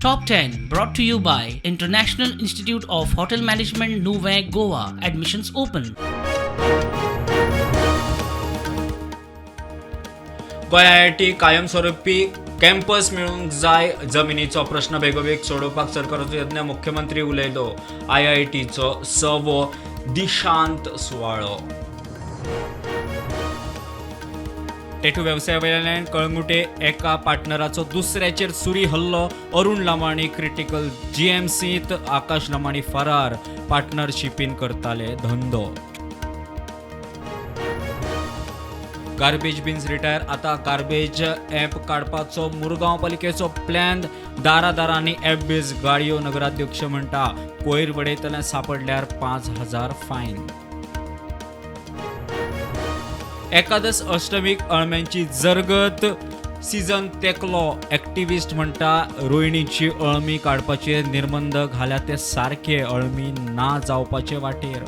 Top 10 brought to you by International Institute of Hotel Management, Nuvem, Goa. Admissions open. Goa IIT कायमस्वरूपी campus मेळूंक जाय. जमिनीचो प्रश्न बेगोबेग सोडोवपाक सरकाराचो यत्न, मुख्यमंत्री उलयलो. आयआयटीचो सवो दिशांत सुवाळो. टॅटू वेवसाया वयल्यान कळंगुटे एका पार्टनराचो दुसऱ्याचेर सुरी हल्लो. अरुण लमाणी क्रिटिकल. जीएमसींत आकाश लमाणी फरार. पार्टनरशिपीन करताले धंदो. गार्बेज बिन्स रिटायर, आता गार्बेज ॲप काडपाचो मुरगांव पालिकेचो प्लॅन. दारादारांनी ॲप बेज गाडयो. नगराध्यक्ष म्हणटा, कोयर वडयतना सापडल्यार 5,000 फायन. एकादस अष्टमीक अळम्यांची जरगत. सीझन तेकलो. एक्टिविस्ट म्हणटा, रोयणीची अळमी काडपाचेर निर्बंध घाल्या ते सारके, अळमी ना जावपाचे वाटेर.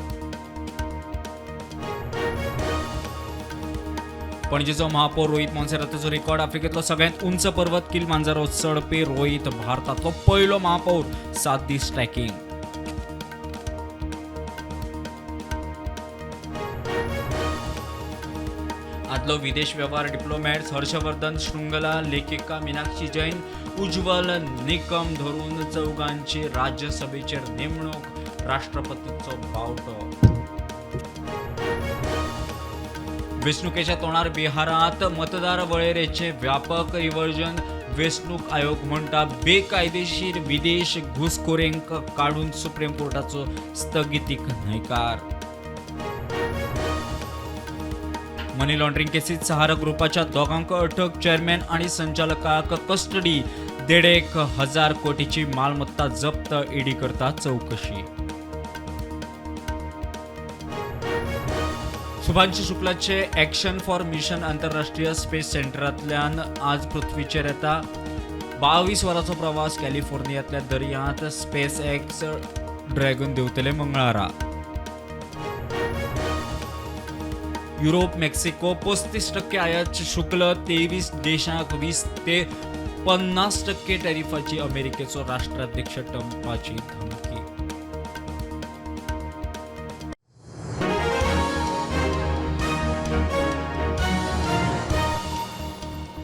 पणजेचो महापौर रोहित मोन्सेराताचो रेकॉर्ड. आफ्रिकेतलो सगळ्यात उंच पर्वत किलिमंजारो चढपी रोहित भारतातलो पयलो महापौर. 7 दीस ट्रॅकिंग. आदलो विदेश वेव्हार डिप्लोमॅट्स हर्षवर्धन शृंगला, लेखिका मीनाक्षी जैन, उज्ज्वल निकम धरून चौगांची राज्यसभेचेर नेमणूक. राष्ट्रपतीचो बावटो. वेंचणुकेच्या तोंडार बिहारात मतदार वळेरेचे व्यापक रिव्हर्जन. वेंचणूक आयोग म्हणटा, बेकायदेशीर विदेश घुसखोरेंक काडून सुप्रीम कोर्टाचो स्थगितीक न्हयकार. मनी लॉन्ड्रिंग केसीत सहारा ग्रुपाच्या दोगांक अटक. चेअरमॅन आणि संचालकाक कस्टडी. 1,500 कोटीची मालमत्ता जप्त. ईडी करता चौकशी. शुभांशु शुक्लाचे ॲक्शन फॉर मिशन आंतरराष्ट्रीय स्पेस सेंटरांतल्यान आज पृथ्वीचेर येता. 22 वरांचो प्रवास. कॅलिफोर्नियांतल्या दर्यांत स्पेस एक्स ड्रॅगन देंवतले मंगळारा. युरोप मेक्सिको 35% आयात शुल्क. 23 देशांक 20 ते 50% टॅरिफाची अमेरिकेचो राष्ट्राध्यक्ष ट्रंपाची धमकी.